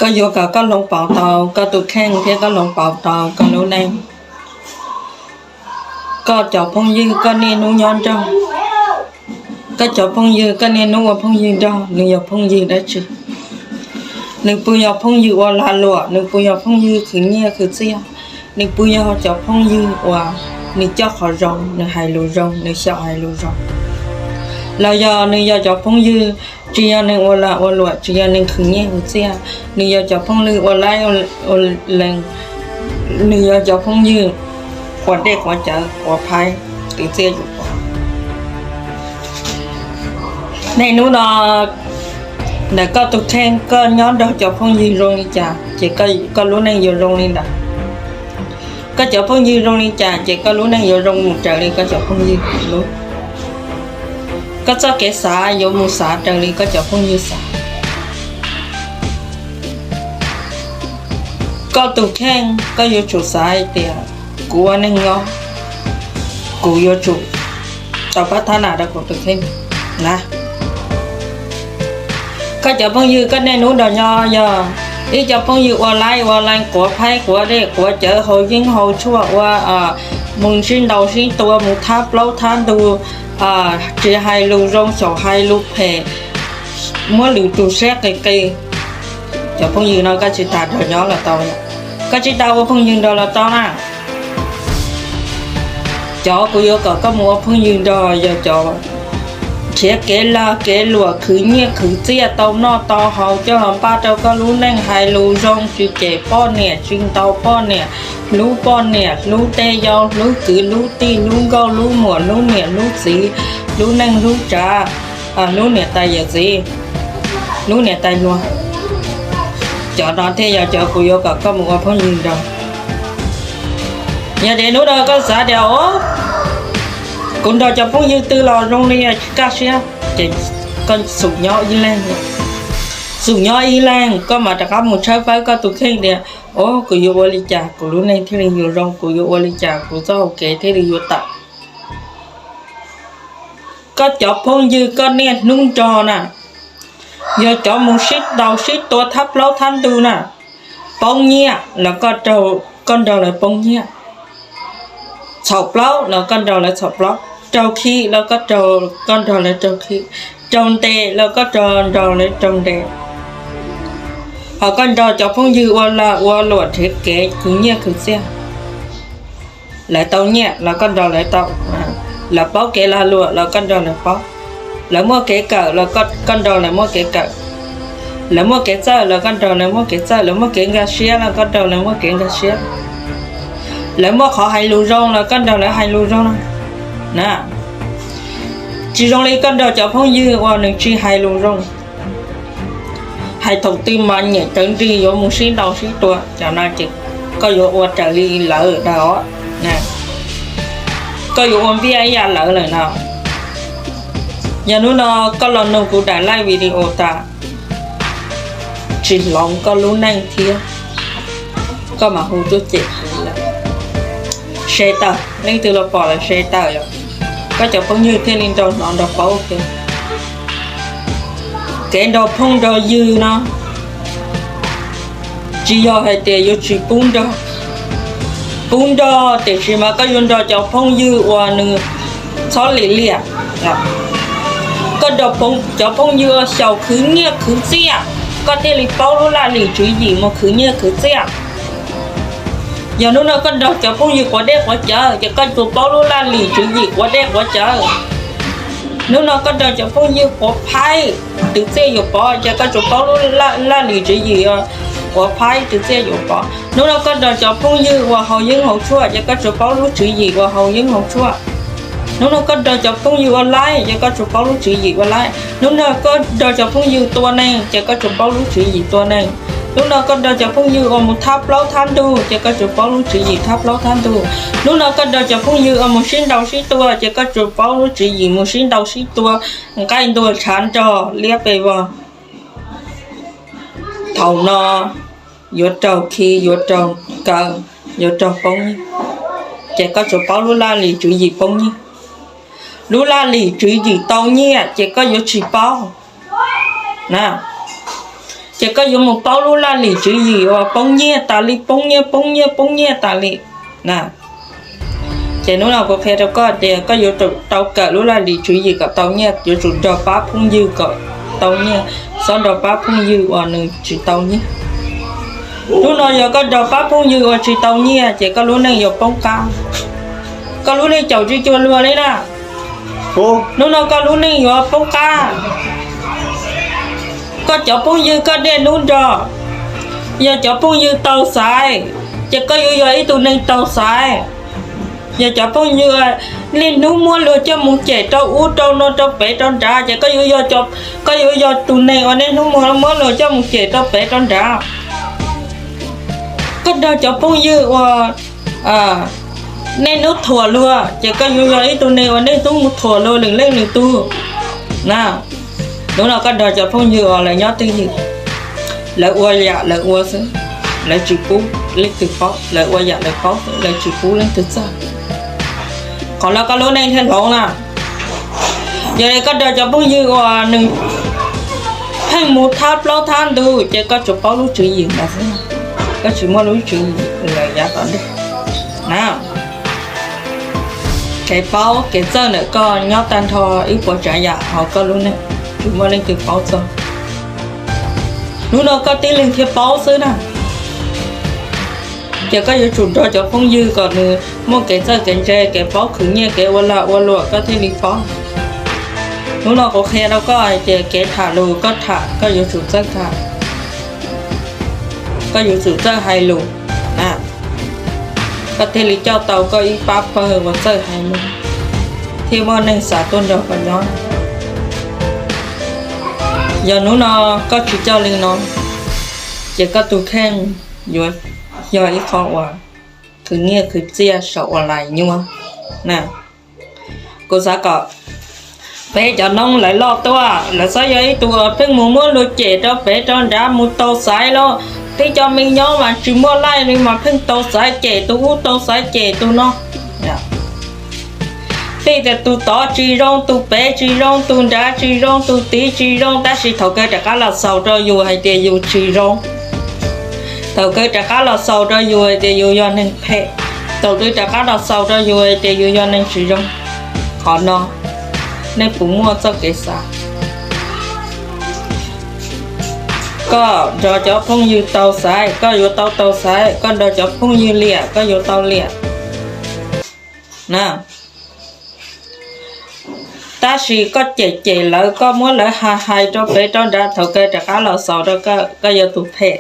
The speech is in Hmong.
Koj yuav kom koj hloov pauv tau koj tus kheej thiab koj hloov pauv tau koj lub neej. Koj cov phooj ywg koj niaj hnub nyob nrog, koj cov phooj ywg koj niaj hnub ua phooj ywg nrog, nws yog phooj ywg dab tsi? Nws puas yog phooj ywg ua lag luam? Nws puas yog phooj ywg khwv nyiaj khwv txiaj? Nws puas yog cov phooj ywg uas nws coj qhov zoo, nws hais lus zoo, nws xyaum hais lus zoo? Los yog nws yog cov phooj ywg tsis yog nws ua lag ua luam, tsis yog nws khwv nyiaj khwv txiaj, nws yog cov phooj ywg ua laib ua lees, nws yog cov phooj ywg quav dej quav cawv quav phaib, twv txiaj yus pov? Niaj hnub no ntawm koj tus kheej koj nyob nrog cov phooj ywg zoo li cas ces koj lub neej yuav zoo li ntawd. Koj cov phooj ywg zoo li cas ces koj lub neej yuav zoo mus raws li koj cov phooj ywg lub. Koj txoj kev xav yuav mus xav raws li koj cov phooj ywg xav. Koj tus kheej koj yuav tsum xav hais tias kuv ua neeg nyob, kuv yuav tsum tau pab thab nas rau kuv tus kheej na. Koj cov phooj ywg koj niaj hnub nrog nyob yog ib cov phooj ywg ua laib ua lees quav phaib quav dej quav cawv haus yeeb haus tshuaj ua mus sib ntaus sib tua mus thab plaub thab ntug, tsis hais lus zoo xyaum hais lus phem, muab lwm tus siab qis qis. Cov phooj ywg no koj tsis tas nrog nyob los tau, koj tsis tas ua phooj ywg nrog los tau na. Cov kuv yuav kom koj mus ua phooj ywg nrog yog cov nrhiav kev lag kev luam khwv nyiaj khwv txiaj tau noj tau haus coj los npaj rau koj lub neej, hais lus zoo tsis cem poj niam tsis ntaus poj niam, hlub poj niam hlub tej yau hlub kwv hlub tij hlub nkauj hlub muam hlub niam hlub txiv, hlub neej hlub tsav, hlub niam tais yawm txiv, hlub niam tais hluas. Cov no thiaj yog cov kuv yuav kom koj mus ua phooj ywg nrog. Yog tias hnub no koj xav tias kuv nrog cov phooj ywg twg los zoo li kaj siab, ces koj xum nyob ib leeg, xum nyob ib leeg koj mam rov qab mus tshawb fawb koj tus kheej tias, o, kuv yuav ua li cas kuv lub neej thiaj li yuav zoo, kuv yuav ua li cas kuv txoj hau kev thiaj li yuav tawm. Koj cov phooj ywg koj niaj hnub nrog na, yog cov mus sib ntaus sib tua thab plaub thab ntug na, poob nyiaj los koj nrog lawv poob nyiaj, txhaum plaub los koj nrog lawv txhaum plaub, raug khi los koj nrog lawv raug khi, raug ntes los koj nrog lawv raug ntes. Ho koj nrog cov phooj ywg ua lag ua luam nrhiav kev khwv nyiaj khwv txiaj, lawv tau nyiaj los koj nrog lawv tau, lawv paub kev lag luam los koj nrog lawv paub, lawv muaj kev kawm los koj nrog lawv muaj kev kawm, lawv muaj kev txawj los koj nrog lawv muaj kev txawj, lawv muaj kev nkag siab los koj nrog lawv muaj kev nkag siab, lawv muaj qhov hais lus zoo los koj nrog lawv hais lus zoo na. Tsis zoo li koj nrog cov phooj ywg uas nws tsis hais lus zoo, hais thaum twg mas nyiam cawv nrig yuav mus sib ntaus sib tua, cov no ces koj yuav ua raws li lawv os, koj yuav ua npiaj ib yam lawv lawm no. Yog hnub no koj los nug kuv daim live video tas, tsis hloov koj lub neej thiab, koj mam hu tuaj cem kuv lawm. Share tawm, leej twg los pom lawm share tawm, koj cov phooj ywg thiaj li nrog hnov nrog paub thiab. Kev nrog phooj nrog ywg no tsis yog hais tias yuav tsis pub nrog, pub nrog tiam sis mas koj yuav nrog cov phooj ywg uas nws txhob lim liam. Koj nrog cov phooj ywg uas xyaum khwv nyiaj khwv txiaj, koj thiaj li paub lub laj lim tswv yim mus khwv nyiaj khwv txiaj. Yog hnub no koj nrog cov phooj ywg quav dej quav cawv ces koj tsuas paub lub laj lim tswv yim quav dej quav cawv. Hnub no koj nrog cov phooj ywg quav phaib twv txiaj yuam pov ces koj tsuas paub lub laj lim tswv yim quav phaib twv txiaj yuam pov. Hnub no koj nrog cov phooj ywg uas haus yeeb haus tshuaj ces koj tsuas paub lub tswv yim uas haus yeeb haus tshuaj. Hnub no koj nrog cov phooj ywg ua laib ces koj tsuas paub lub tswv yim ua laib. Hnub no koj nrog cov phooj ywg tua neeg ces koj tsuas paub lub tswv yim tua neeg. Hnub no koj nrog cov phooj ywg uas mus thab plaub thab ntug ces koj tsuas paub lub tswv yim thab plaub thab ntug. Hnub no koj nrog cov phooj ywg uas mus sib ntaus sib tua ces koj tsuas paub lub tswv yim mus sib ntaus sib tua, nqaij ntuag tshav nrog liab pes vog. Thaum no yuav raug khi, yuav raug kaw, yuav raug poob nyiaj, ces koj tsuas paub lub laj lim tswv yim poob nyiaj. Lub laj lim tswv yim tau nyiaj ces koj yuav tsis paub na. Ces koj yuav mus paub lub laj lim tswv yim uas poob nyiaj tas li, poob nyiaj, poob nyiaj, poob nyiaj tas li na. Ces hnub no kuv qhia rau koj tias koj yuav tsum tau kawm lub laj lim tswv yim kom tau nyiaj, yuav tsum nrog pab phooj ywg kom tau nyiaj, txhob nrog pab phooj ywg uas nws tsis tau nyiaj. Hnub no yog koj nrog pab phooj ywg uas tsis tau nyiaj ces koj lub neej yuav poob qab. Koj lub neej caum tsis cuag luag li na. Hnub no koj lub neej yuav poob qab. Koj cov phooj ywg koj niaj hnub nrog, yog cov phooj ywg tau xaiv, ces koj yuav yog ib tug neeg tau xaiv. Yog cov phooj ywg niaj hnub muab luag coj mus cem rau ub rau no rau pem rau nrad, ces koj yuav yog tus neeg uas niaj hnub muab luag coj mus cem rau pem rau nrad. Koj nrog cov phooj ywg uas niaj hnub thuam luag, ces koj yuav yog ib tug neeg uas niaj hnub mus thuam luag lwm leej lwm tug na. Hnub no koj nrog cov phooj ywg uas lawv nyob twj ywm, lawv ua yam lawv ua xwb, lawv tsis pub leej twg paub, lawv ua yam lawv paub xwb, lawv tsis pub leej twg txawj. Qhov no koj lub neej thiaj hloov na. Yog li koj nrog cov phooj ywg uas nws pheej mus thab plaub thab ntug, ces koj tsuas paub lub tswv yim ntawd xwb, koj tsis muaj lub tswv yim lawm yav tom ntej na. Kev paub kev txawj ntawm koj nyob tag nrho ib puas tsav yam hauv koj lub neej, tsis muaj leej twg paub txog. Hnub no koj tib leeg thiaj paub xwb na. Ces koj yuav tsum nrog cov phooj ywg kom nws muaj kev txawj kev ntse, kev paub khwv nyiaj, kev ua lag ua luam koj thiaj li paub. Hnub no kuv qhia rau koj hais tias kev tham lus koj tham koj yuav tsum txawj tham, koj yuav tsum txawj hais lus na, koj thiaj li coj tau koj ib pab pawg uas txawj hais lus, thiaj muaj neeg xav tuaj nrog koj nyob. Yog hnub no koj tsis coj li no, ces koj tus kheej yuav yog ib qho uas khwv nyiaj khwv txiaj saum ua lais nyuaj na. Kuv xav kom peb cov noob lawv loj tuaj, lawv txhob yog ib tug uas pheej mus muab luag cem rau pem rau nrad mus tau xaiv los. Peb cov me nyuam mas tsis muaj laij li mas pheej tau xaiv cem tus ub tau xaiv cem tus no. Peb tias tus tod tsis zoo, tus pem tsis zoo, tus nrad tsis zoo, tus tid tsis zoo, tab sis thaum kawg rov qab los xaus rau yus hais tias yus tsis zoo. Thaum kawg rov qab los xaus rau yus hais tias yus yog neeg phem. Thaum kawg rov qab los xaus rau yus hais tias yus yog neeg tsis zoo. Qhov no nej puas muaj txoj kev xav? Koj nrog cov phooj ywg tau xaiv, koj yuav tau tau xaiv. Koj nrog cov phooj ywg liam, koj yuav tau liam na. Tab sis koj cem cem lawv, koj muab lawv hais hais rau pem rau nrad, thaum kawg rov qab los xaus rau koj, koj yog tus phem.